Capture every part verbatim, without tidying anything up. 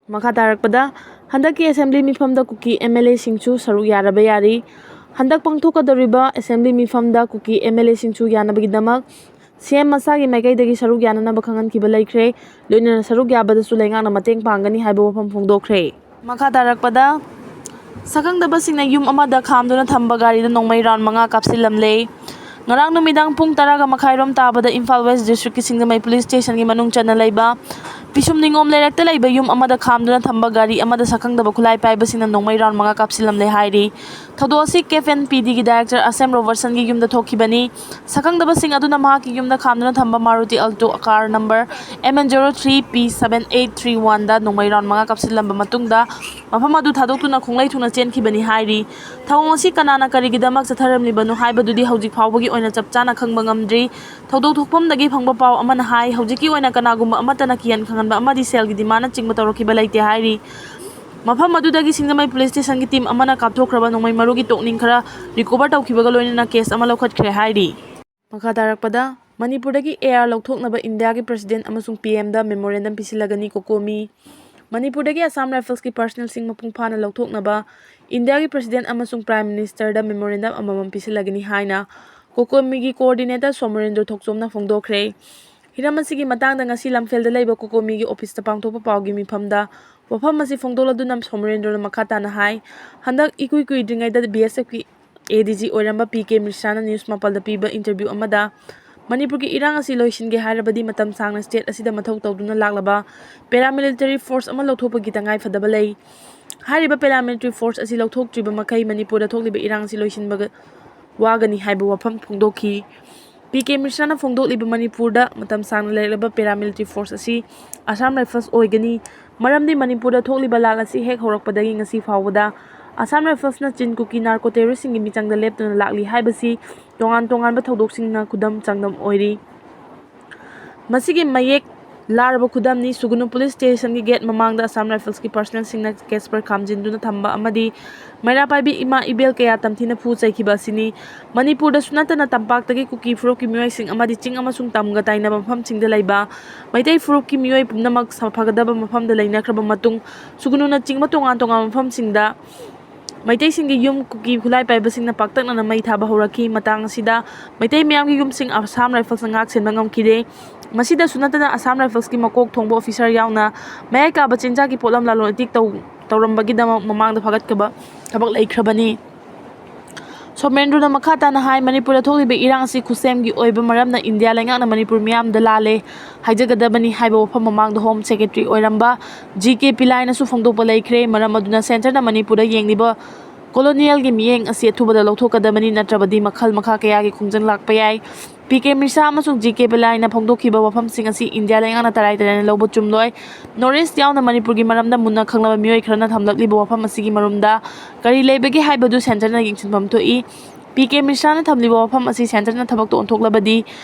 ꯃꯈꯥ ꯇꯥꯔꯛꯄꯗ, ꯍꯟꯗꯛꯀꯤ ꯑꯦꯁꯦꯝꯕ꯭ꯂꯤ ꯃꯤꯐꯝꯗ ꯀꯨꯀꯤ ꯑꯦꯝ ꯑꯦꯜ ꯑꯦꯁꯤꯡꯁꯨ ꯁꯔꯨꯛ ꯌꯥꯔꯕ ꯌꯥꯔꯤ꯫ ꯍꯟꯗꯛ ꯄꯥꯡꯊꯣꯛꯀꯗꯧꯔꯤꯕ ꯑꯦꯁꯦꯝꯕ꯭ꯂꯤ ꯃꯤꯐꯝꯗ ꯀꯨꯀꯤ ꯑꯦꯝ ꯑꯦꯜ ꯑꯦꯁꯤꯡꯁꯨ ꯌꯥꯅꯕꯒꯤꯗꯃꯛ ꯁꯤ ꯑꯦꯝ ꯃꯁꯥꯒꯤ ꯃꯥꯏꯀꯩꯗꯒꯤ ꯁꯔꯨꯛ ꯌꯥꯅꯅꯕ ꯈꯪꯍꯟꯈꯤꯕ ꯂꯩꯈ꯭ꯔꯦ꯫ ꯂꯣꯏꯅꯅ ꯁꯔꯨꯛ ꯌꯥꯕꯗꯁꯨ ꯂꯩꯉꯥꯛꯅ ꯃꯇꯦꯡ ꯄꯥꯡꯒꯅꯤ ꯍꯥꯏꯕ ꯋꯥꯐꯝ ꯐꯣꯡꯗꯣꯛꯈ꯭ꯔꯦ꯫ ꯃꯈꯥ ꯇꯥꯔꯛꯄꯗ, ꯁꯛꯈꯪꯗꯕꯁꯤꯡꯅ ꯌꯨꯝ ꯑꯃꯗ ꯈꯥꯝꯗꯨꯅ ꯊꯝꯕ ꯒꯥꯔꯤꯗ ꯅꯣꯡꯃꯩ ꯔꯥꯎꯟ ꯃꯉꯥ ꯀꯥꯞꯁꯤꯜꯂꯝꯂꯦ꯫ ꯉꯔꯥꯡ ꯅꯨꯃꯤꯗꯥꯡ ꯄꯨꯡ ꯇꯔꯥꯒ ꯃꯈꯥꯏꯔꯣꯝ ꯇꯥꯕꯗ ꯏꯝꯐꯥꯜ ꯋꯦꯁ ꯗꯤꯁꯇ꯭ꯔꯤꯛꯀꯤ ꯁꯤꯡꯖꯃꯩ ꯄꯨꯂꯤꯁ ꯁ꯭ꯇꯦꯁꯟꯒꯤ ꯃꯅꯨꯡ ꯆꯟꯅ ꯂꯩꯕ ꯄꯤꯁꯨꯝ ꯅꯤꯉꯣꯝ ꯂꯩꯔꯛꯇ ꯂꯩꯕ ꯌꯨꯝ ꯑꯃꯗ ꯈꯥꯝꯗꯨꯅ ꯊꯝꯕ ꯒꯥꯔꯤ ꯑꯃꯗ ꯁꯛꯈꯪꯗꯕ ꯈꯨꯠꯂꯥꯏ ꯄꯥꯏꯕꯁꯤꯡꯅ ꯅꯣꯡꯃꯩ ꯔꯥꯎꯟ ꯃꯉꯥ ꯀꯥꯞꯁꯤꯜꯂꯝꯂꯦ ꯍꯥꯏꯔꯤ꯫ ꯊꯧꯗꯣꯛ ꯑꯁꯤ ꯀꯦꯐ ꯑꯦꯟ ꯄꯤ ꯗꯤꯒꯤ ꯗꯥꯏꯔꯦꯛꯇꯔ ꯑꯁꯦꯝ ꯔꯣꯕꯔꯠꯁꯟꯒꯤ ꯌꯨꯝꯗ ꯊꯣꯛꯈꯤꯕꯅꯤ꯫ ꯁꯛꯈꯪꯗꯕꯁꯤꯡ ꯑꯗꯨꯅ ꯃꯍꯥꯛꯀꯤ ꯌꯨꯝꯗ ꯈꯥꯝꯗꯨꯅ ꯊꯝꯕ Maruti Alto car number M N zero three P seven eight three one ꯗ ꯅꯣꯡꯃꯩ ꯔꯥꯎꯟ ꯃꯉꯥ ꯀꯥꯞꯁꯤꯜꯂꯝꯕ ꯃꯇꯨꯡꯗ ꯃꯐꯝ ꯑꯗꯨ ꯊꯥꯗꯣꯛꯇꯨꯅ ꯈꯣꯡꯂꯩ ꯊꯨꯅ ꯆꯦꯟꯈꯤꯕꯅꯤ ꯍꯥꯏꯔꯤ꯫ ꯊꯧꯑꯣꯡ ꯑꯁꯤ ꯀꯅꯥꯅ ꯀꯔꯤꯒꯤꯗꯃꯛ ꯆꯠꯊꯔꯝꯂꯤꯕꯅꯣ ꯍꯥꯏꯕꯗꯨꯗꯤ ꯍꯧꯖꯤꯛ ꯐꯥꯎꯕꯒꯤ ꯑꯣꯏꯅ ꯆꯞ ꯆꯥꯅ ꯈꯪꯕ ꯉꯝꯗ꯭ꯔꯤ꯫ ꯊꯧꯗꯣꯛ ꯊꯣꯛꯐꯝꯗꯒꯤ ꯐꯪꯕ ꯄꯥꯎ ꯑꯃꯅ ꯍꯥꯏ, ꯍꯧꯖꯤꯛꯀꯤ ꯑꯣꯏꯅ ꯀꯅꯥꯒꯨꯝꯕ ꯑꯃꯠꯇꯅ ꯀꯤꯍꯟ ꯈꯪꯍꯟꯕ ꯑꯃꯗꯤ ꯁꯦꯜꯒꯤ ꯗꯤꯃꯥꯟꯅꯆꯤꯡꯕ ꯇꯧꯔꯛꯈꯤꯕ ꯂꯩꯇꯦ ꯍꯥꯏꯔꯤ꯫ ꯃꯐꯝ ꯑꯗꯨꯗꯒꯤ ꯁꯤꯡꯖꯃꯩ ꯄꯨꯂꯤꯁ ꯁ꯭ꯇꯦꯁꯟꯒꯤ ꯇꯤꯝ ꯑꯃꯅ ꯀꯥꯞꯊꯣꯛꯈ꯭ꯔꯕ ꯅꯣꯡꯃꯩ ꯃꯔꯨꯒꯤ ꯇꯣꯛꯅꯤꯡ ꯈꯔ ꯔꯤꯀꯣꯚꯔ ꯇꯧꯈꯤꯕꯒ ꯂꯣꯏꯅꯅ ꯀꯦꯁ ꯑꯃ ꯂꯧꯈꯠꯈ꯭ꯔꯦ ꯍꯥꯏꯔꯤ꯫ ꯃꯈꯥ ꯇꯥꯔꯛꯄꯗ, ꯃꯅꯤꯄꯨꯔꯗꯒꯤ A R ꯂꯧꯊꯣꯛꯅꯕ ꯏꯟꯗꯤꯌꯥꯒꯤ ꯄ꯭ꯔꯁꯤꯗꯦꯟꯠ ꯑꯃꯁꯨꯡ P M ꯗ ꯃꯦꯃꯣꯔꯦꯟꯗꯝ ꯄꯤꯁꯤꯜꯂꯒꯅꯤ ꯀꯣꯀꯣꯃꯤ꯫ ꯃꯅꯤꯄꯨꯔꯗꯒꯤ ꯑꯁꯥꯝ ꯔꯥꯏꯐꯜꯁꯀꯤ ꯄꯔꯁꯅꯦꯜꯁꯤꯡ ꯃꯄꯨꯡ ꯐꯥꯅ ꯂꯧꯊꯣꯛꯅꯕ ꯏꯟꯗꯤꯌꯥꯒꯤ ꯄ꯭ꯔꯁꯤꯗꯦꯟꯠ ꯑꯃꯁꯨꯡ ꯄ꯭ꯔꯥꯏꯝ ꯃꯤꯅꯤꯁꯇꯔꯗ ꯃꯦꯃꯣꯔꯦꯟꯗꯝ ꯑꯃꯃꯝ ꯄꯤꯁꯤꯜꯂꯒꯅꯤ ꯍꯥꯏꯅ ꯀꯣꯀꯣꯃꯤꯒꯤ ꯀꯣꯑꯣꯔꯗꯤꯅꯦꯇꯔ ꯁꯣꯃꯣꯔꯦꯟꯗ꯭ꯔ ꯊꯣꯛꯆꯣꯝꯅ ꯐꯣꯡꯗꯣꯛꯈ꯭ꯔꯦ꯫ ꯍꯤꯔꯝ ꯑꯁꯤꯒꯤ ꯃꯇꯥꯡꯗ ꯉꯁꯤ ꯂꯝꯐꯦꯜꯗ ꯂꯩꯕ ꯀꯣꯀꯣꯃꯤꯒꯤ ꯑꯣꯐꯤꯁꯇ ꯄꯥꯡꯊꯣꯛꯄ ꯄꯥꯎꯒꯤ ꯃꯤꯐꯝꯗ ꯋꯥꯐꯝ ꯑꯁꯤ ꯐꯣꯡꯗꯣꯛꯂꯗꯨꯅ ꯁꯣꯃꯣꯔꯦꯟꯗ꯭ꯔꯅ ꯃꯈꯥ ꯇꯥꯅ ꯍꯥꯏ, ꯍꯟꯗꯛ ꯏꯀꯨꯏ ꯀꯨꯏꯗ꯭ꯔꯤꯉꯩꯗ B S F ꯀꯤ A D G ꯑꯣꯏꯔꯝꯕ P K ꯃꯤꯁ꯭ꯔꯥꯅ ꯅ꯭ꯌꯨꯁ ꯃꯥꯄꯜꯗ ꯄꯤꯕ ꯏꯟꯇꯔꯚ꯭ꯌꯨ ꯑꯃꯗ ꯃꯅꯤꯄꯨꯔꯒꯤ ꯏꯔꯥꯡ ꯑꯁꯤ ꯂꯣꯏꯁꯤꯟꯒꯦ ꯍꯥꯏꯔꯕꯗꯤ ꯃꯇꯝ ꯁꯥꯡꯅ ꯁ꯭ꯇꯦꯠ ꯑꯁꯤꯗ ꯃꯊꯧ ꯇꯧꯗꯨꯅ ꯂꯥꯛꯂꯕ ꯄꯦꯔꯥꯃꯤꯂꯤꯇꯔꯤ ꯐꯣꯔꯁ ꯑꯃ ꯂꯧꯊꯣꯛꯄꯒꯤ ꯇꯉꯥꯏꯐꯗꯕ ꯂꯩ꯫ ꯍꯥꯏꯔꯤꯕ ꯄꯦꯔꯥꯃꯤꯂꯤꯇꯔꯤ ꯐꯣꯔꯁ ꯑꯁꯤ ꯂꯧꯊꯣꯛꯇ꯭ꯔꯤꯕ ꯃꯈꯩ ꯃꯅꯤꯄꯨꯔꯗ ꯊꯣꯛꯂꯤꯕ ꯏꯔꯥꯡ ꯑꯁꯤ ꯂꯣꯏꯁꯤꯟꯕꯒ ꯋꯥꯒꯅꯤ ꯍꯥꯏꯕ ꯋꯥꯐꯝ ꯐꯣꯡꯗꯣꯛꯈꯤ꯫ P K ꯃꯤꯁ꯭ꯔꯥꯅ ꯐꯣꯡꯗꯣꯛꯂꯤꯕ ꯃꯅꯤꯄꯨꯔꯗ ꯃꯇꯝ ꯁꯥꯡꯅ ꯂꯩꯔꯛꯂꯕ ꯄꯦꯔꯥꯃꯤꯂꯤꯇꯔꯤ ꯐꯣꯔꯁ ꯑꯁꯤ ꯑꯁꯥꯝ ꯔꯥꯏꯐꯜꯁ ꯑꯣꯏꯒꯅꯤ꯫ ꯃꯔꯝꯗꯤ ꯃꯅꯤꯄꯨꯔꯗ ꯊꯣꯛꯂꯤꯕ ꯂꯥꯟ ꯑꯁꯤ ꯍꯦꯛ ꯍꯧꯔꯛꯄꯗꯒꯤ ꯉꯁꯤ ꯐꯥꯎꯕꯗ ꯑꯁꯥꯝ ꯔꯥꯏꯐꯜꯁꯅ ꯆꯤꯟ ꯀꯨꯀꯤ ꯅꯥꯔꯀꯣ ꯇꯦꯔꯣꯔꯤꯁꯁꯤꯡꯒꯤ ꯃꯤꯆꯪꯗ ꯂꯦꯞꯇꯨꯅ ꯂꯥꯛꯂꯤ ꯍꯥꯏꯕꯁꯤ ꯇꯣꯉꯥꯟ ꯇꯣꯉꯥꯟꯕ ꯊꯧꯗꯣꯛꯁꯤꯡꯅ ꯈꯨꯗꯝ ꯆꯥꯡꯗꯝ ꯑꯣꯏꯔꯤ꯫ ꯃꯁꯤꯒꯤ ꯃꯌꯦꯛ ꯂꯥꯔꯕ ꯈꯨꯗꯝꯅꯤ꯫ ꯁꯨꯒꯨꯅꯨ ꯄꯨꯂꯤꯁ ꯁ꯭ꯇꯦꯁꯟꯒꯤ ꯒꯦꯠ ꯃꯃꯥꯡꯗ ꯑꯁꯥꯝ ꯔꯥꯏꯐꯜꯁꯀꯤ ꯄꯔꯁꯅꯦꯜꯁꯤꯡꯅ ꯀꯦꯁꯄꯔ ꯈꯥꯝꯖꯤꯟꯗꯨꯅ ꯊꯝꯕ ꯑꯃꯗꯤ ꯃꯩꯔꯥ ꯄꯥꯏꯕꯤ ꯏꯃꯥ ꯏꯕꯦꯜ ꯀꯌꯥ ꯇꯝꯊꯤꯅ ꯐꯨ ꯆꯩꯈꯤꯕ ꯑꯁꯤꯅꯤ꯫ ꯃꯅꯤꯄꯨꯔꯗꯁꯨ ꯅꯠꯇꯅ ꯇꯝꯄꯥꯛꯇꯒꯤ ꯀꯨꯀꯤ ꯐꯨꯔꯨꯞꯀꯤ ꯃꯤꯑꯣꯏꯁꯤꯡ ꯑꯃꯗꯤ ꯆꯤꯡ ꯑꯃꯁꯨꯡ ꯇꯝꯒ ꯇꯥꯏꯅꯕ ꯃꯐꯝꯁꯤꯡꯗ ꯂꯩꯕ ꯃꯩꯇꯩ ꯐꯨꯔꯨꯞꯀꯤ ꯃꯤꯑꯣꯏ ꯄꯨꯝꯅꯃꯛ ꯁꯥꯐꯒꯗꯕ ꯃꯐꯝꯗ ꯂꯩꯅꯈ꯭ꯔꯕ ꯃꯇꯨꯡ, ꯁꯨꯒꯨꯅꯨꯅꯆꯤꯡꯕ ꯇꯣꯉꯥꯟ ꯇꯣꯉꯥꯟꯕ ꯃꯐꯝꯁꯤꯡꯗ ꯃꯩꯇꯩꯁꯤꯡꯒꯤ ꯌꯨꯝ ꯀꯨꯀꯤ ꯈꯨꯠꯂꯥꯏ ꯄꯥꯏꯕꯁꯤꯡꯅ ꯄꯥꯛꯇꯛꯅꯅ ꯃꯩ ꯊꯥꯕ ꯍꯧꯔꯛꯈꯤ꯫ ꯃꯇꯥꯡ ꯑꯁꯤꯗ ꯃꯩꯇꯩ ꯃꯤꯌꯥꯝꯒꯤ ꯌꯨꯝꯁꯤꯡ ꯑꯁꯥꯝ ꯔꯥꯏꯐꯜꯁꯅ ꯉꯥꯛ ꯁꯦꯟꯕ ꯉꯝꯈꯤꯗꯦ꯫ ꯃꯁꯤꯗꯁꯨ ꯅꯠꯇꯅ ꯑꯁꯥꯝ ꯔꯥꯏꯐꯜꯁꯀꯤ ꯃꯀꯣꯛ ꯊꯣꯡꯕ ꯑꯣꯐꯤꯁꯥꯔ ꯌꯥꯎꯅ ꯃꯌꯥꯏ ꯀꯥꯕ ꯆꯤꯟꯖꯥꯛꯀꯤ ꯄꯣꯠꯂꯝ ꯂꯂꯣꯟ ꯏꯇꯤꯛ ꯇꯧ-, ꯇꯧꯔꯝꯕꯒꯤꯗꯃꯛ ꯃꯃꯥꯡꯗ ꯐꯒꯠꯈꯤꯕ ꯊꯕꯛ ꯂꯩꯈ꯭ꯔꯕꯅꯤ꯫ ꯁꯣꯃꯦꯟꯗ꯭ꯔꯅ ꯃꯈꯥ ꯇꯥꯅ ꯍꯥꯏ, ꯃꯅꯤꯄꯨꯔꯗ ꯊꯣꯛꯂꯤꯕ ꯏꯔꯥꯡ ꯑꯁꯤ ꯈꯨꯠꯁꯦꯝꯒꯤ ꯑꯣꯏꯕ ꯃꯔꯝꯅ ꯏꯟꯗꯤꯌꯥ ꯂꯩꯉꯥꯛꯅ ꯃꯅꯤꯄꯨꯔ ꯃꯤꯌꯥꯝꯗ ꯂꯥꯜꯂꯦ ꯍꯥꯏꯖꯒꯗꯕꯅꯤ ꯍꯥꯏꯕ ꯋꯥꯐꯝ ꯃꯃꯥꯡꯗ ꯍꯣꯝ ꯁꯦꯀ꯭ꯔꯦꯇꯔꯤ ꯑꯣꯏꯔꯝꯕ ꯖꯤ ꯀꯦ ꯄꯤꯂꯥꯏꯅꯁꯨ ꯐꯣꯡꯗꯣꯛꯄ ꯂꯩꯈ꯭ꯔꯦ꯫ ꯃꯔꯝ ꯑꯗꯨꯅ ꯁꯦꯟꯇꯔꯅ ꯃꯅꯤꯄꯨꯔꯗ ꯌꯦꯡꯂꯤꯕ ꯀꯣꯂꯣꯅꯤꯌꯦꯜꯒꯤ ꯃꯤꯠꯌꯦꯡ ꯑꯁꯤ ꯑꯊꯨꯕꯗ ꯂꯧꯊꯣꯛꯀꯗꯕꯅꯤ, ꯅꯠꯇ꯭ꯔꯕꯗꯤ ꯃꯈꯜ ꯃꯈꯥ ꯀꯌꯥꯒꯤ ꯈꯣꯡꯖꯪ ꯂꯥꯛꯄ ꯌꯥꯏ꯫ ꯄꯤ ꯀꯦ ꯃꯤꯁ꯭ꯔꯥ ꯑꯃꯁꯨꯡ ꯖꯤ ꯀꯦ ꯄꯤꯂꯥꯏꯅ ꯐꯣꯡꯗꯣꯛꯈꯤꯕ ꯋꯥꯐꯝꯁꯤꯡ ꯑꯁꯤ ꯏꯟꯗꯤꯌꯥ ꯂꯩꯉꯥꯛꯅ ꯇꯔꯥꯏ ꯇꯔꯥꯏꯅ ꯂꯧꯕ ꯆꯨꯝꯂꯣꯏ꯫ ꯅꯣꯔꯠ ꯏꯁ꯭ꯠ ꯌꯥꯎꯅ ꯃꯅꯤꯄꯨꯔꯒꯤ ꯃꯔꯝꯗ ꯃꯨꯟꯅ ꯈꯪꯂꯕ ꯃꯤꯑꯣꯏ ꯈꯔꯅ ꯊꯝꯂꯛꯂꯤꯕ ꯋꯥꯐꯝ ꯑꯁꯤꯒꯤ ꯃꯔꯨꯝꯗ ꯀꯔꯤ ꯂꯩꯕꯒꯦ ꯍꯥꯏꯕꯗꯨ ꯁꯦꯟꯇꯔꯅ ꯌꯦꯡꯁꯤꯟꯐꯝ ꯊꯣꯛꯏ꯫ ꯄꯤ ꯀꯦ ꯃꯤꯁ꯭ꯔꯥꯅ ꯊꯝꯂꯤꯕ ꯋꯥꯐꯝ ꯑꯁꯤ ꯁꯦꯟꯇꯔꯅ ꯊꯕꯛꯇ ꯑꯣꯟꯊꯣꯛꯂꯕꯗꯤ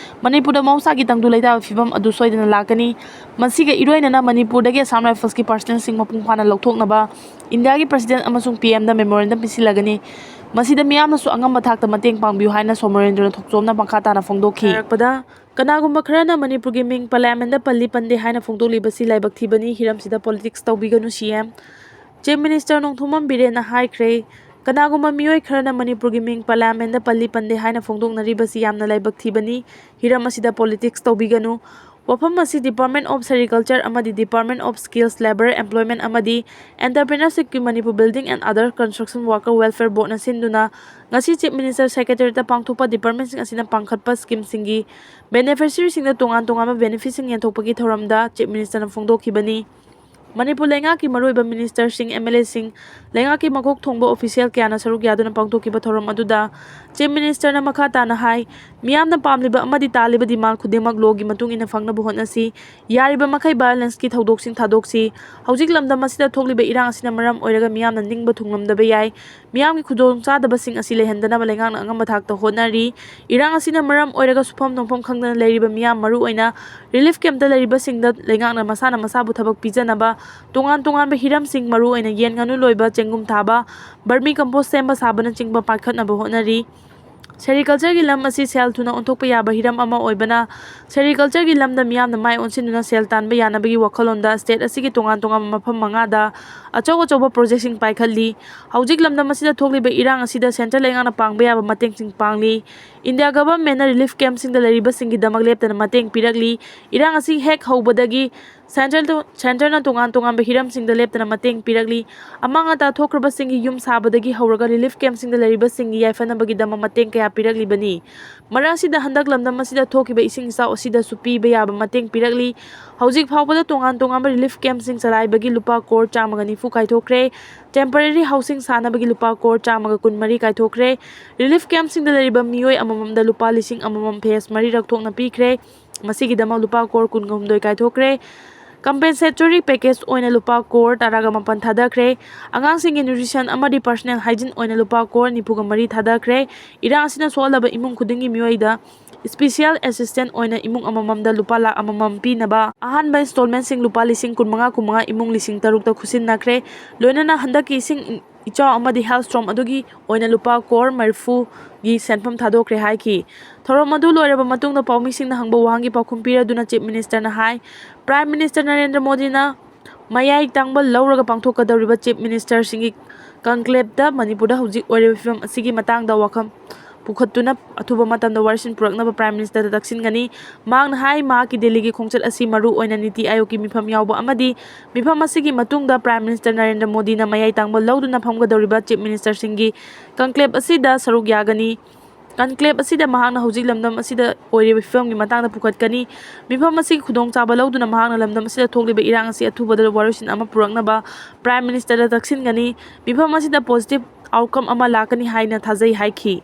ꯃꯅꯤꯄꯨꯔꯗ ꯃꯍꯧꯁꯥꯒꯤ ꯇꯪꯗꯨ ꯂꯩꯇꯥꯕ ꯐꯤꯕꯝ ꯑꯗꯨ ꯁꯣꯏꯗꯅ ꯂꯥꯛꯀꯅꯤ꯫ ꯃꯁꯤꯒ ꯏꯔꯣꯏꯅꯅ ꯃꯅꯤꯄꯨꯔꯗꯒꯤ ꯑꯁꯥꯝ ꯔꯥꯏꯐꯜꯁꯀꯤ ꯄꯔꯁꯅꯦꯜꯁꯤꯡ ꯃꯄꯨꯡ ꯐꯥꯅ ꯂꯧꯊꯣꯛꯅꯕ ꯏꯟꯗꯤꯌꯥꯒꯤ ꯄ꯭ꯔꯁꯤꯗꯦꯟꯠ ꯑꯃꯁꯨꯡ ꯄꯤ ꯑꯦꯝꯗ ꯃꯦꯃꯣꯔꯦꯟꯗꯝ ꯄꯤꯁꯤꯜꯂꯒꯅꯤ꯫ ꯃꯁꯤꯗ ꯃꯤꯌꯥꯝꯅꯁꯨ ꯑꯉꯝꯕ ꯊꯥꯛꯇ ꯃꯇꯦꯡ ꯄꯥꯡꯕꯤꯌꯨ ꯍꯥꯏꯅ ꯁꯣꯃꯣꯔꯦꯟꯗ꯭ꯔꯅ ꯊꯣꯛꯆꯣꯝꯅ ꯃꯈꯥ ꯇꯥꯅ ꯐꯣꯡꯗꯣꯛꯈꯤ꯫ ꯍꯥꯏꯔꯛꯄꯗ, ꯀꯅꯥꯒꯨꯝꯕ ꯈꯔꯅ ꯃꯅꯤꯄꯨꯔꯒꯤ ꯃꯤꯡ ꯄꯥꯔꯂꯤꯌꯥꯃꯦꯟꯗ ꯄꯜꯂꯤ ꯄꯟꯗꯦ ꯍꯥꯏꯅ ꯐꯣꯡꯗꯣꯛꯂꯤꯕꯁꯤ ꯂꯥꯏꯕꯛ ꯊꯤꯕꯅꯤ꯫ ꯍꯤꯔꯝꯁꯤꯗ ꯄꯣꯂꯤꯇꯤꯛꯁ ꯇꯧꯕꯤꯒꯅꯨ, ꯁꯤ ꯑꯦꯝ꯫ ꯆꯤꯐ ꯃꯤꯅꯤꯁꯇꯔ ꯅꯣꯡꯊꯣꯝꯕꯝ ꯕꯤꯔꯦꯟꯅ ꯍꯥꯏꯈ꯭ꯔꯦ, ꯀꯅꯥꯒꯨꯝꯕ ꯃꯤꯑꯣꯏ ꯈꯔꯅ ꯃꯅꯤꯄꯨꯔꯒꯤ ꯃꯤꯡ ꯄꯥꯔꯂꯤꯌꯥꯃꯦꯟꯗ ꯄꯜꯂꯤ ꯄꯟꯗꯦ ꯍꯥꯏꯅ ꯐꯣꯡꯗꯣꯛꯅꯔꯤꯕꯁꯤ ꯌꯥꯝꯅ ꯂꯥꯏꯕꯛ ꯊꯤꯕꯅꯤ꯫ ꯍꯤꯔꯝ ꯑꯁꯤꯗ ꯄꯣꯂꯤꯇꯤꯛꯁ ꯇꯧꯕꯤꯒꯅꯨ꯫ ꯋꯥꯐꯝ ꯑꯁꯤ Department of Sericulture ꯑꯃꯗꯤ Department of Skills, Labour, Employment ꯑꯃꯗꯤ Entrepreneurshipꯀꯤ Manipur Building and Other Construction Worker Welfare Boardꯅ ꯁꯤꯟꯗꯨꯅ ꯉꯁꯤ ꯆꯤꯐ ꯃꯤꯅꯤꯁꯇꯔ ꯁꯦꯀ꯭ꯔꯦꯇꯔꯤꯌꯦꯠꯇ ꯄꯥꯡꯊꯣꯛꯄ ꯗꯤꯄꯥꯔꯠꯃꯦꯟꯠꯁꯤꯡ ꯑꯁꯤꯅ ꯄꯥꯡꯈꯠꯄ ꯁ꯭ꯀꯤꯝꯁꯤꯡꯒꯤ ꯕꯦꯅꯤꯐꯤꯁꯔꯤꯁꯤꯡꯗ ꯇꯣꯉꯥꯟ ꯇꯣꯉꯥꯟꯕ ꯕꯦꯅꯤꯐꯤꯠꯁꯤꯡ ꯌꯦꯟꯊꯣꯛꯄꯒꯤ ꯊꯧꯔꯝꯗ ꯆꯤꯐ ꯃꯤꯅꯤꯁꯇꯔꯅ ꯐꯣꯡꯗꯣꯛꯈꯤꯕꯅꯤ꯫ ꯃꯅꯤꯄꯨꯔ ꯂꯩꯉꯥꯛꯀꯤ ꯃꯔꯨꯑꯣꯏꯕ ꯃꯤꯅꯤꯁꯇꯔꯁꯤꯡ, ꯑꯦꯝ ꯑꯦꯜ ꯑꯦꯁꯤꯡ, ꯂꯩꯉꯥꯛꯀꯤ ꯃꯀꯣꯛ ꯊꯣꯡꯕ ꯑꯣꯐꯤꯁꯤꯌꯦꯜ ꯀꯌꯥꯅ ꯁꯔꯨꯛ ꯌꯥꯗꯨꯅ ꯄꯥꯡꯊꯣꯛꯈꯤꯕ ꯊꯧꯔꯝ ꯑꯗꯨꯗ ꯆꯤꯐ ꯃꯤꯅꯤꯁꯇꯔꯅ ꯃꯈꯥ ꯇꯥꯅ ꯍꯥꯏ, ꯃꯤꯌꯥꯝꯅ ꯄꯥꯝꯂꯤꯕ ꯑꯃꯗꯤ ꯇꯥꯜꯂꯤꯕ ꯗꯤꯃꯥꯟ ꯈꯨꯗꯤꯡꯃꯛ ꯂꯣꯒꯤ ꯃꯇꯨꯡ ꯏꯟꯅ ꯐꯪꯅꯕ ꯍꯣꯠꯅꯁꯤ꯫ ꯌꯥꯔꯤꯕ ꯃꯈꯩ ꯚꯥꯏꯑꯣꯂꯦꯟꯁꯀꯤ ꯊꯧꯗꯣꯛꯁꯤꯡ ꯊꯥꯗꯣꯛꯁꯤ꯫ ꯍꯧꯖꯤꯛ ꯂꯝꯗꯝ ꯑꯁꯤꯗ ꯊꯣꯛꯂꯤꯕ ꯏꯔꯥꯡ ꯑꯁꯤꯅ ꯃꯔꯝ ꯑꯣꯏꯔꯒ ꯃꯤꯌꯥꯝꯅ ꯅꯤꯡꯕ ꯊꯨꯡꯂꯝꯗꯕ ꯌꯥꯏ꯫ ꯃꯤꯌꯥꯝꯒꯤ ꯈꯨꯗꯣꯡꯆꯥꯗꯕꯁꯤꯡ ꯑꯁꯤ ꯂꯩꯍꯟꯗꯅꯕ ꯂꯩꯉꯥꯛꯅ ꯑꯉꯝꯕ ꯊꯥꯛꯇ ꯍꯣꯠꯅꯔꯤ꯫ ꯏꯔꯥꯡ ꯑꯁꯤꯅ ꯃꯔꯝ ꯑꯣꯏꯔꯒ ꯁꯨꯐꯝ ꯅꯣꯝꯐꯝ ꯈꯪꯗꯅ ꯂꯩꯔꯤꯕ ꯃꯤꯌꯥꯝ, ꯃꯔꯨꯑꯣꯏꯅ ꯔꯤꯂꯤꯐ ꯀꯦꯝꯞꯇ ꯂꯩꯔꯤꯕꯁꯤꯡꯗ ꯂꯩꯉꯥꯛꯅ ꯃꯁꯥꯅ ꯃꯁꯥꯕꯨ ꯊꯕꯛ ꯄꯤꯖꯅꯕ ꯇꯣꯉꯥꯟ ꯇꯣꯉꯥꯟꯕ ꯍꯤꯔꯝꯁꯤꯡ, ꯃꯔꯨꯑꯣꯏꯅ ꯌꯦꯟ ꯉꯥꯅꯨ ꯂꯣꯏꯕ, ꯆꯦꯡꯒꯨꯝ ꯊꯥꯕ, ꯕꯔꯃꯤ ꯀꯝꯄꯣꯁ ꯁꯦꯝꯕ ꯁꯥꯕꯅꯆꯤꯡꯕ ꯄꯥꯏꯈꯠꯅꯕ ꯍꯣꯠꯅꯔꯤ꯫ ꯁꯦꯔꯤꯀꯜꯆꯔꯒꯤ ꯂꯝ ꯑꯁꯤ ꯁꯦꯜ ꯊꯨꯅ ꯑꯣꯟꯊꯣꯛꯄ ꯌꯥꯕ ꯍꯤꯔꯝ ꯑꯃ ꯑꯣꯏꯕꯅ, ꯁꯦꯔꯤꯀꯜꯆꯔꯒꯤ ꯂꯝꯗ ꯃꯤꯌꯥꯝꯅ ꯃꯥꯏ ꯑꯣꯟꯁꯤꯟꯗꯨꯅ ꯁꯦꯜ ꯇꯥꯟꯕ ꯌꯥꯅꯕꯒꯤ ꯋꯥꯈꯜꯂꯣꯟꯗ ꯁ꯭ꯇꯦꯠ ꯑꯁꯤꯒꯤ ꯇꯣꯉꯥꯟ ꯇꯣꯉꯥꯟꯕ ꯃꯐꯝ ꯃꯉꯥꯗ ꯑꯆꯧ ꯑꯆꯧꯕ ꯄ꯭ꯔꯣꯖꯦꯛꯁꯤꯡ ꯄꯥꯏꯈꯠꯂꯤ꯫ ꯍꯧꯖꯤꯛ ꯂꯝꯗꯝ ꯑꯁꯤꯗ ꯊꯣꯛꯂꯤꯕ ꯏꯔꯥꯡ ꯑꯁꯤꯗ ꯁꯦꯟꯇ꯭ꯔꯦꯜ ꯂꯩꯉꯥꯛꯅ ꯄꯥꯡꯕ ꯌꯥꯕ ꯃꯇꯦꯡꯁꯤꯡ ꯄꯥꯡꯂꯤ꯫ ꯏꯟꯗꯤꯌꯥ ꯒꯚꯔꯟꯃꯦꯟꯠꯅ ꯔꯤꯂꯤꯐ ꯀꯦꯝꯞꯁꯤꯡꯗ ꯂꯩꯔꯤꯕꯁꯤꯡꯒꯤꯗꯃꯛ ꯂꯦꯞꯇꯅ ꯃꯇꯦꯡ ꯄꯤꯔꯛꯂꯤ꯫ ꯏꯔꯥꯡ ꯑꯁꯤ ꯍꯦꯛ ꯍꯧꯕꯗꯒꯤ ꯁꯦꯟꯇ꯭ꯔꯦꯜ, ꯁꯦꯟꯇ꯭ꯔꯦꯜꯅ ꯇꯣꯉꯥꯟ ꯇꯣꯉꯥꯟꯕ ꯍꯤꯔꯝꯁꯤꯡꯗ ꯂꯦꯞꯇꯅ ꯃꯇꯦꯡ ꯄꯤꯔꯛꯂꯤ꯫ ꯑꯃꯥꯡ ꯑꯇꯥ ꯊꯣꯛꯈ꯭ꯔꯕꯁꯤꯡꯒꯤ ꯌꯨꯝ ꯁꯥꯕꯗꯒꯤ ꯍꯧꯔꯒ ꯔꯤꯂꯤꯐ ꯀꯦꯝꯞꯁꯤꯡꯗ ꯂꯩꯔꯤꯕꯁꯤꯡꯒꯤ ꯌꯥꯏꯐꯅꯕꯒꯤꯗꯃꯛ ꯃꯇꯦꯡ ꯀꯌꯥ ꯄꯤꯔꯛꯂꯤꯕꯅꯤ꯫ ꯃꯔꯛ ꯑꯁꯤꯗ ꯍꯟꯗꯛ ꯂꯝꯗꯝ ꯑꯁꯤꯗ ꯊꯣꯛꯈꯤꯕ ꯏꯁꯤꯡ ꯏꯆꯥꯎ ꯑꯁꯤꯗꯁꯨ ꯄꯤꯕ ꯌꯥꯕ ꯃꯇꯦꯡ ꯄꯤꯔꯛꯂꯤ꯫ ꯍꯧꯖꯤꯛ ꯐꯥꯎꯕꯗ ꯇꯣꯉꯥꯟ ꯇꯣꯉꯥꯟꯕ ꯔꯤꯂꯤꯐ ꯀꯦꯝꯞꯁꯤꯡ ꯆꯂꯥꯏꯕꯒꯤ ꯂꯨꯄꯥ ꯀ꯭ꯔꯣꯔ ꯆꯥꯝꯃꯒ ꯅꯤꯐꯨ ꯀꯥꯏꯊꯣꯛꯈ꯭ꯔꯦ꯫ ꯇꯦꯝꯄꯔꯦꯔꯤ ꯍꯥꯎꯁꯤꯡ ꯁꯥꯅꯕꯒꯤ ꯂꯨꯄꯥ ꯀ꯭ꯔꯣꯔ ꯆꯥꯝꯃꯒ ꯀꯨꯟꯃꯔꯤ ꯀꯥꯏꯊꯣꯛꯈ꯭ꯔꯦ꯫ ꯔꯤꯂꯤꯐ ꯀꯦꯝꯞꯁꯤꯡꯗ ꯂꯩꯔꯤꯕ ꯃꯤꯑꯣꯏ ꯑꯃꯃꯝꯗ ꯂꯨꯄꯥ ꯂꯤꯁꯤꯡ ꯑꯃꯃꯝ ꯐꯦꯁ ꯃꯔꯤꯔꯛ ꯊꯣꯛꯅ ꯄꯤꯈ꯭ꯔꯦ꯫ ꯃꯁꯤꯒꯤꯗꯃꯛ ꯂꯨꯄꯥ ꯀ꯭ꯔꯣꯔ ꯀꯨꯟꯒ ꯍꯨꯝꯗꯣꯏ ꯀꯥꯏꯊꯣꯛꯈ꯭ꯔꯦ꯫ ꯀꯝꯄꯦꯟꯁꯦꯇꯣꯔꯤ ꯄꯦꯀꯦꯖ ꯑꯣꯏꯅ ꯂꯨꯄꯥ ꯀ꯭ꯔꯣꯔ ꯇꯔꯥꯒ ꯃꯥꯄꯟ ꯊꯥꯗꯈ꯭ꯔꯦ꯫ ꯑꯉꯥꯡꯁꯤꯡꯒꯤ ꯅ꯭ꯌꯨꯇ꯭ꯔꯤꯁꯟ ꯑꯃꯗꯤ ꯄꯔꯁꯣꯅꯦꯜ ꯍꯥꯏꯖꯤꯟ ꯑꯣꯏꯅ ꯂꯨꯄꯥ ꯀ꯭ꯔꯣꯔ ꯅꯤꯐꯨꯒ ꯃꯔꯤ ꯊꯥꯗꯈ꯭ꯔꯦ꯫ ꯏꯔꯥꯡ ꯑꯁꯤꯅ ꯁꯣꯛꯍꯜꯂꯕ ꯏꯃꯨꯡ ꯈꯨꯗꯤꯡꯒꯤ ꯃꯤꯑꯣꯏꯗ ꯁ꯭ꯄꯤꯁꯤꯌꯦꯜ ꯑꯦꯁꯤꯁꯇꯦꯟ ꯑꯣꯏꯅ ꯏꯃꯨꯡ ꯑꯃꯃꯝꯗ ꯂꯨꯄꯥ ꯂꯥꯈ ꯑꯃꯃꯝ ꯄꯤꯅꯕ ꯑꯍꯥꯟꯕ ꯏꯟꯁꯇꯣꯜꯃꯦꯟꯁꯤꯡ ꯂꯨꯄꯥ ꯂꯤꯁꯤꯡ ꯀꯨꯟꯃꯉꯥ ꯀꯨꯟꯃꯉꯥ ꯏꯃꯨꯡ ꯂꯤꯁꯤꯡ ꯇꯔꯨꯛꯇ ꯈꯨꯠꯁꯤꯟꯅꯈ꯭ꯔꯦ꯫ ꯂꯣꯏꯅꯅ ꯍꯟꯗꯛꯀꯤ ꯏꯁꯤꯡ ꯏꯆꯥꯎ ꯑꯃꯗꯤ ꯍꯦꯜ ꯁ꯭ꯇꯣꯔꯝ ꯑꯗꯨꯒꯤ ꯑꯣꯏꯅ ꯂꯨꯄꯥ ꯀ꯭ꯔꯣꯔ ꯃꯔꯤꯐꯨꯒꯤ ꯁꯦꯟꯐꯝ ꯊꯥꯗꯣꯛꯈ꯭ꯔꯦ ꯍꯥꯏꯈꯤ꯫ ꯊꯧꯔꯝ ꯑꯗꯨ ꯂꯣꯏꯔꯕ ꯃꯇꯨꯡꯗ ꯄꯥꯎꯃꯤꯁꯤꯡꯅ ꯍꯪꯕ ꯋꯥꯍꯪꯒꯤ ꯄꯥꯎꯈꯨꯝ ꯄꯤꯔꯗꯨꯅ ꯆꯤꯐ ꯃꯤꯅꯤꯁꯇꯔꯅ ꯍꯥꯏ, ꯄ꯭ꯔꯥꯏꯝ ꯃꯤꯅꯤꯁꯇꯔ ꯅꯔꯦꯟꯗ꯭ꯔ ꯃꯣꯗꯤꯅ ꯃꯌꯥꯏ ꯇꯥꯡꯕ ꯂꯧꯔꯒ ꯄꯥꯡꯊꯣꯛꯀꯗꯧꯔꯤꯕ ꯆꯤꯐ ꯃꯤꯅꯤꯁꯇꯔꯁꯤꯡꯒꯤ ꯀꯟꯀ꯭ꯂꯦꯕꯇ ꯃꯅꯤꯄꯨꯔꯗ ꯍꯧꯖꯤꯛ ꯑꯣꯏꯔꯤꯕ ꯐꯤꯕꯝ ꯑꯁꯤꯒꯤ ꯃꯇꯥꯡꯗ ꯋꯥꯐꯝ ꯄꯨꯈꯠꯇꯨꯅ ꯑꯊꯨꯕ ꯃꯇꯝꯗ ꯋꯥꯔꯦꯞꯁꯤꯡ ꯄꯨꯔꯛꯅꯕ ꯄ꯭ꯔꯥꯏꯝ ꯃꯤꯅꯤꯁꯇꯔꯗ ꯇꯛꯁꯤꯟꯒꯅꯤ꯫ ꯃꯍꯥꯛꯅ ꯍꯥꯏ, ꯃꯍꯥꯛꯀꯤ ꯗꯦꯜꯂꯤꯒꯤ ꯈꯣꯡꯆꯠ ꯑꯁꯤ ꯃꯔꯨ ꯑꯣꯏꯅ ꯅꯤꯇꯤ ꯑꯥꯌꯣꯒꯀꯤ ꯃꯤꯐꯝ ꯌꯥꯎꯕ ꯑꯃꯗꯤ ꯃꯤꯐꯝ ꯑꯁꯤꯒꯤ ꯃꯇꯨꯡꯗ ꯄ꯭ꯔꯥꯏꯝ ꯃꯤꯅꯤꯁꯇꯔ ꯅꯔꯦꯟꯗ꯭ꯔ ꯃꯣꯗꯤꯅ ꯃꯌꯥꯏ ꯇꯥꯡꯕ ꯂꯧꯗꯨꯅ ꯐꯝꯒꯗꯧꯔꯤꯕ ꯆꯤꯐ ꯃꯤꯅꯤꯁꯇꯔꯁꯤꯡꯒꯤ ꯀꯟꯀ꯭ꯂꯦꯕ ꯑꯁꯤꯗ ꯁꯔꯨꯛ ꯌꯥꯒꯅꯤ꯫ ꯀꯟꯀ꯭ꯂꯦꯕ ꯑꯁꯤꯗ ꯃꯍꯥꯛꯅ ꯍꯧꯖꯤꯛ ꯂꯝꯗꯝ ꯑꯁꯤꯗ ꯑꯣꯏꯔꯤꯕ ꯐꯤꯕꯝꯒꯤ ꯃꯇꯥꯡꯗ ꯄꯨꯈꯠꯀꯅꯤ꯫ ꯃꯤꯐꯝ ꯑꯁꯤꯒꯤ ꯈꯨꯗꯣꯡꯆꯥꯕ ꯂꯧꯗꯨꯅ ꯃꯍꯥꯛꯅ ꯂꯝꯗꯝ ꯑꯁꯤꯗ ꯊꯣꯛꯂꯤꯕ ꯏꯔꯥꯡ ꯑꯁꯤ ꯑꯊꯨꯕꯗ ꯋꯥꯔꯣꯏꯁꯤꯟ ꯑꯃ ꯄꯨꯔꯛꯅꯕ ꯄ꯭ꯔꯥꯏꯝ ꯃꯤꯅꯤꯁꯇꯔꯗ ꯇꯛꯁꯤꯟꯒꯅꯤ꯫ ꯃꯤꯐꯝ ꯑꯁꯤꯗ ꯄꯣꯖꯤꯇꯤꯚ ꯑꯥꯎꯠꯀꯝ ꯑꯃ ꯂꯥꯛꯀꯅꯤ ꯍꯥꯏꯅ ꯊꯥꯖꯩ ꯍꯥꯏꯈꯤ꯫